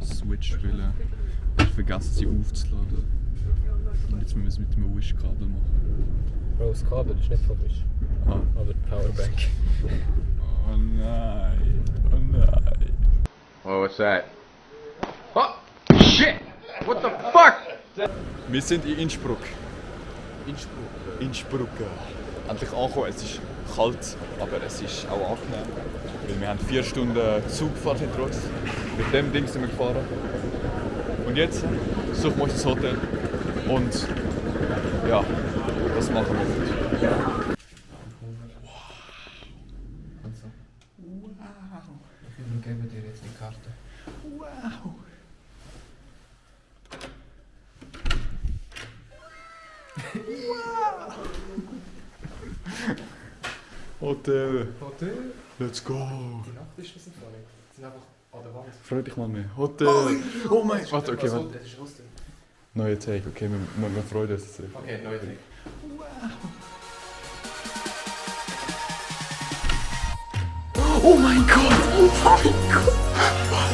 Switch wollen. Ich habe vergessen, sie aufzuladen. Und jetzt müssen wir es mit dem Wish-Kabel machen. Bro, das Kabel ist nicht von Wish. Ah. Aber die Powerbank. Oh nein, oh nein. Oh, what's that? Oh, shit! What the fuck? Wir sind in Innsbruck. Innsbruck. Endlich angekommen. Es ist kalt, aber es ist auch angenehm. Weil wir haben 4 Stunden Zugfahrt hinter uns. Mit dem Ding sind wir gefahren. Und jetzt suchen wir uns das Hotel. Und ja, das machen wir jetzt. Wir geben dir jetzt die Karte. Wow! Hotel! Hotel? Let's go! Die Nacht ist das nicht. Sie sind einfach an der Wand. Freu dich mal mehr. Hotel! Oh mein Gott! Warte, okay, warte. Das ist Hostel. Neue Take, okay, wir freuen uns. Okay, neue Take. Oh mein Gott! Oh mein Gott! Was?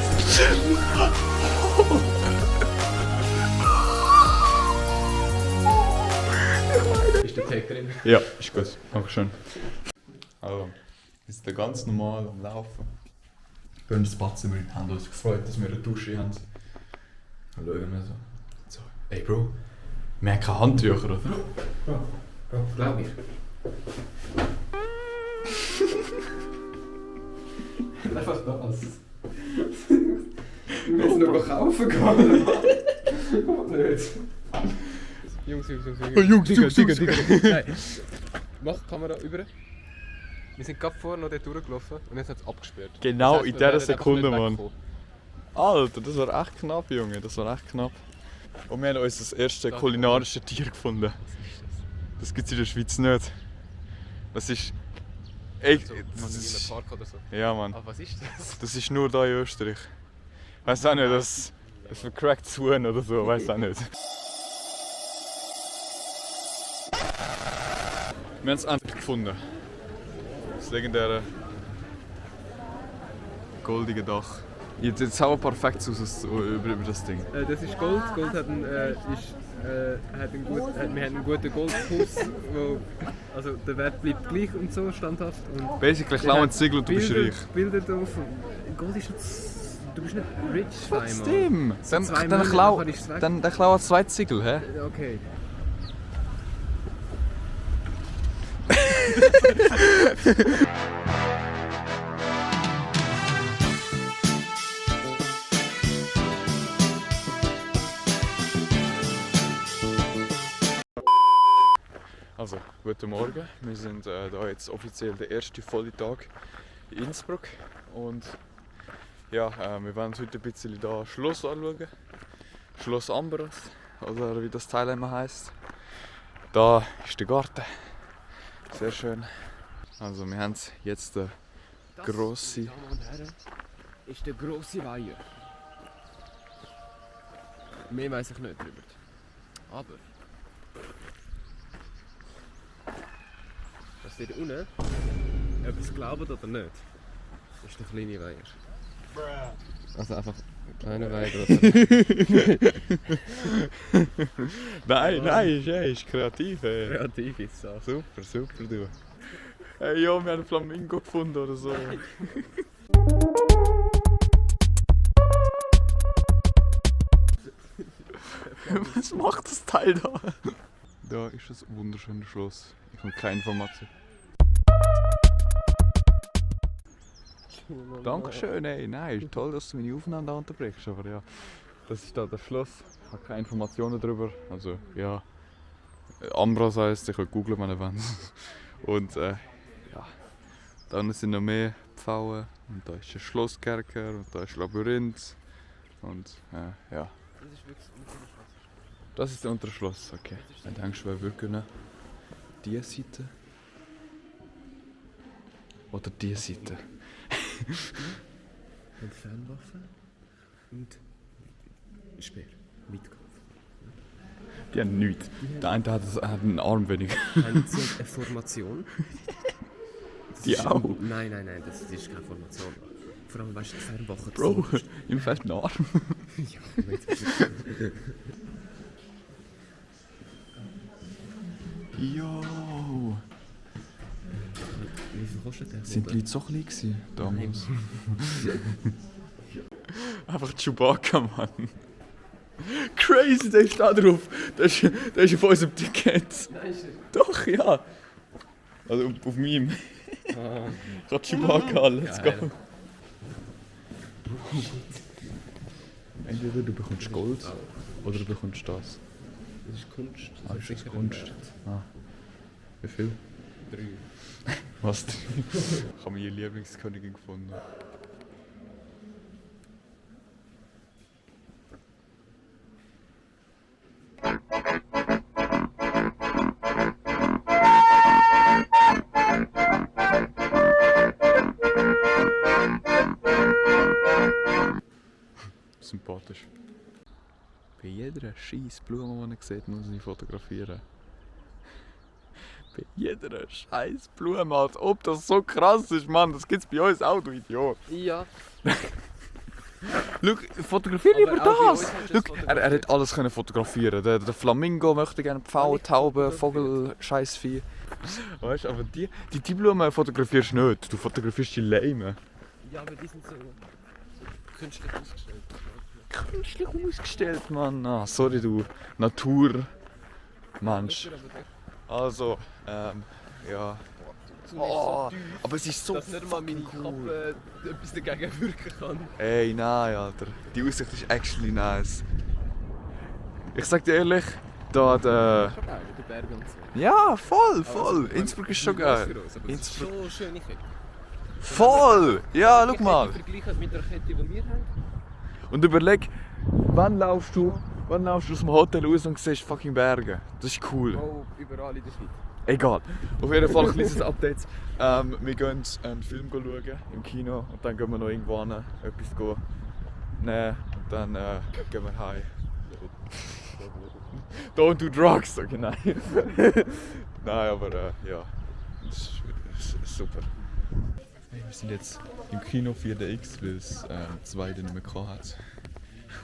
Ist der Take drin? Ja, ist gut. Dankeschön. Also, wir sind ganz normal am Laufen. Wir haben das Badzimmer in haben uns gefreut, dass wir eine Dusche haben. Dann schauen wir so. Ey Bro, wir haben keine Handtücher, oder? Bro, glaub mir. Einfach das. Wir müssen noch kaufen gehen. Kommt nicht. Jungs. Jungs. Nein. Mach die Kamera über. Wir sind gerade vorher noch dort durchgelaufen und jetzt hat es abgesperrt. Genau Das heisst, in wir dieser werden Sekunde, einfach Mann. nicht wegkommen. Alter, das war echt knapp, Junge. Das war echt knapp. Und wir haben unser erstes kulinarisches Tier gefunden. Das gibt es in der Schweiz nicht. Das ist... Ey, So, das also in ist... einem Park oder so. Ja, Mann. Ah, was ist das? Das ist nur da in Österreich. Ich weiß auch nicht, das ein vercracktes Huhn oder so, weiß auch nicht. Wir haben es endlich gefunden. Das legendäre goldige Dach. Jetzt sah perfekt aus über das Ding. Das ist Gold. Gold hat wir haben einen guten Goldkuss, also der Wert bleibt gleich und so standhaft. Und Basically klauen ein Siegel und du bist reich. Bilder drauf. Gold ist nicht, du bist nicht rich zweimal. Trotzdem! So 2 Millionen, kann ich's weg. Dann klauen 2 Siegel, hä? Okay. Also, guten Morgen. Wir sind da jetzt offiziell der erste volle Tag in Innsbruck. Und ja, wir werden uns heute ein bisschen da Schloss anschauen. Schloss Ambras, oder wie das Teil immer heisst. Da ist der Garten. Sehr schön. Also, wir haben jetzt den grossen. Damen und Herren, ist der grosse Weiher. Mehr weiss ich nicht drüber. Aber das dort unten, ob ihr es glaubt oder nicht, ist der kleine Weiher. Also einfach ein kleiner Weiher. Nein, ist kreativ. Ey. Kreativ ist es. Super, du. Hey, ja, wir haben einen Flamingo gefunden oder so. Was macht das Teil da? Da ist das wunderschöne Schloss. Ich habe keine Information. Dankeschön, ey. Nein, toll, dass du meine Aufnahme da unterbrichst. Aber ja, das ist da das Schloss. Ich habe keine Informationen darüber. Also, ja. Ambras heisst, ich will googeln, wenn ihr wollt. Und ja, da unten sind noch mehr Pfauen. Und da ist ein Schlosskerker und da ist ein Labyrinth. Und ja. Das ist wirklich Das ist der untere Schloss, okay. Dann denkst du, wer würde können diese Seite? Oder diese Seite? und Fernwaffe und Speer. Mitkampf. Die haben nichts. Der eine hat einen Arm weniger. Haben sie eine Formation? Das Die ist- auch? Nein, das ist keine Formation. Vor allem, weißt du, 2 Wochen. Bro, ihm fehlt ein Arm. Ja, nicht. Jo! Wie viel kostet der? Sind die Leute so klein gewesen, damals? Einfach Chewbacca, Mann. Crazy, der ist da drauf. Der ist auf unserem Ticket. Nein, ist er. Doch, ja. Also auf meinem. Ah, Ich hab Chewbacca, let's go. Geil. Entweder du bekommst Gold oder du bekommst das. das ist Kunst. Ah, ist das Kunst? Ah. Wie viel? 3. Was? Ich habe meine Lieblingskönigin gefunden. Sympathisch. Bei jeder scheiß Blume, die man sieht, muss ich fotografieren. Bei jeder scheiß Blume, als ob das so krass ist, Mann. Das gibt's bei uns auch, du Idiot. Ja. Schau, fotografier Aber lieber auch bei das! uns hast du Schau, es er fotografiert. hat alles können fotografieren. Der Flamingo möchte gerne Pfau, Tauben, Vogel, Scheissvieh. Weißt du, aber die Blumen fotografierst du nicht. Du fotografierst die Leime. Ja, aber die sind so künstlich ausgestellt. Künstlich ausgestellt, Mann. Ah, sorry, du Naturmensch. Also, ja. Oh, aber es ist so dass nicht mal meine fucking Kappe etwas dagegen wirken kann. Ey, nein, Alter. Die Aussicht ist actually nice. Ich sag dir ehrlich, da der... Schon geil, mit den Bergen und so. Ja, voll. Innsbruck ist schon geil. Innsbruck. Innsbruck. So schön, ich Voll! Ja, schau mal. Vergleichen mit der Kette, die wir haben. Und überleg, wann laufst du aus dem Hotel raus und siehst fucking Berge? Das ist cool. Oh, überall in der Schweiz. Egal. Auf jeden Fall ein kleines Update. Wir gehen einen Film schauen im Kino und dann gehen wir noch irgendwo hin, etwas nehmen und dann gehen wir heim. Don't do drugs, sag ich nein. Nein, aber ja, das ist super. Hey, wir sind jetzt im Kino 4DX, weil es 2 nicht mehr hat.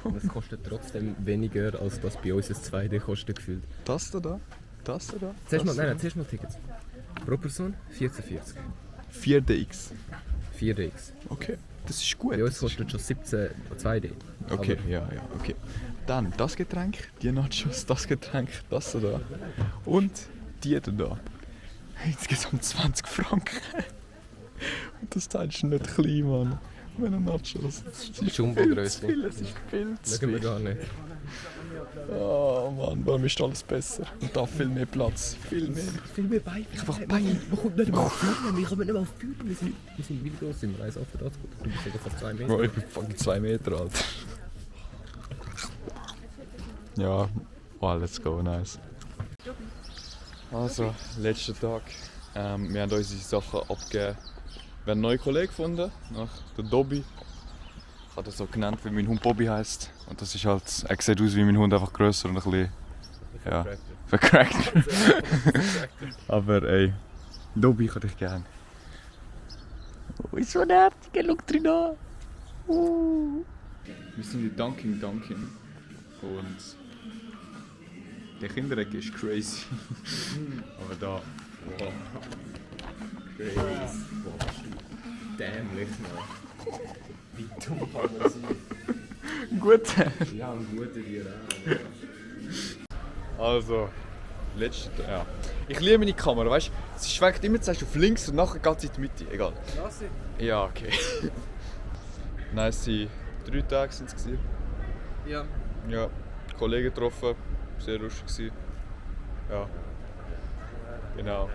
Und es kostet trotzdem weniger, als das bei uns das 2D kostet gefühlt. Das da? Das da? Zuerst mal Tickets. Pro Person 14,40. 4DX. 4DX. Okay, das ist gut. Bei uns kostet schon 17 2D. Okay, ja, okay. Dann das Getränk, die Nachos, das Getränk, das da. Und die da. Insgesamt 20 Franken. Und das Teil ist nicht klein, Mann. Meine Nachos. Das ist Jumbo-Größe. viel, es ist viel zu Schauen wir viel. gar nicht. Oh Mann, bei mir ist alles besser. Und da viel mehr Platz. Viel mehr. Viel mehr Beine. Einfach Beine. Man kommt nicht mal auf Führen. Wir kommen nicht mal auf Führen. Wir sind wie groß sind wir? 1,88. Du bist ja fast 2 Meter. Bro, ich bin fucking 2 Meter alt. Ja, oh, let's go, nice. Also, letzter Tag. Wir haben unsere Sachen abgegeben. Wir haben einen neuen Kollegen gefunden, nach der Dobby. Ich habe das so genannt, weil mein Hund Bobby heisst. Und das ist halt, er sieht aus wie mein Hund, einfach grösser und ein bisschen, ja, vercrackt. Aber ey, Dobby kann ich gerne. Oh, ist so nett, schau drin an. Wir sind in Dunkin' und der Kinderecke ist crazy. Aber da, wow. Crazy. Boah, dämlich, Mann. Wie dumm kann man sein? Gut. Ja, ein guter Tier auch. Also, ja. Ich liebe meine Kamera, weißt du? Sie schwenkt immer zuerst auf links und nachher geht sie in die Mitte. Egal. Klasse. Ja, okay. Nice, 3 Tage sind es. Ja. Ja, Kollegen getroffen, sehr lustig gewesen. Ja. Genau.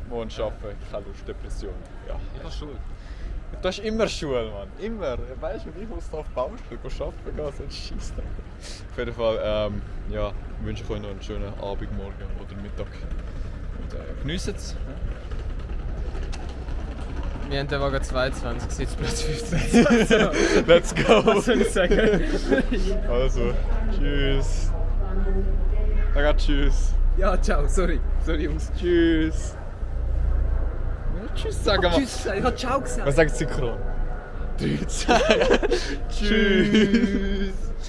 Morgen arbeiten, keine Lust, Depression. Ja. Ich habe Schule. Du hast immer Schule, Mann. Immer. Weißt du, wenn ich muss da auf die Baustelle arbeiten gehen, so ein Scheiß. Auf jeden Fall, ja, wünsche ich euch noch einen schönen Abend, Morgen oder Mittag. Und geniessen es. Wir haben den Wagen 22, Sitzplatz 15. Let's go! Was soll ich sagen? Also, tschüss. Sag tschüss. Ja, ciao, sorry. Sorry, Jungs. Tschüss. Ja, tschüss, sagen wir. Tschüss, ich habe ciao gesagt. Was sagt synchron? 3, 2, tschüss.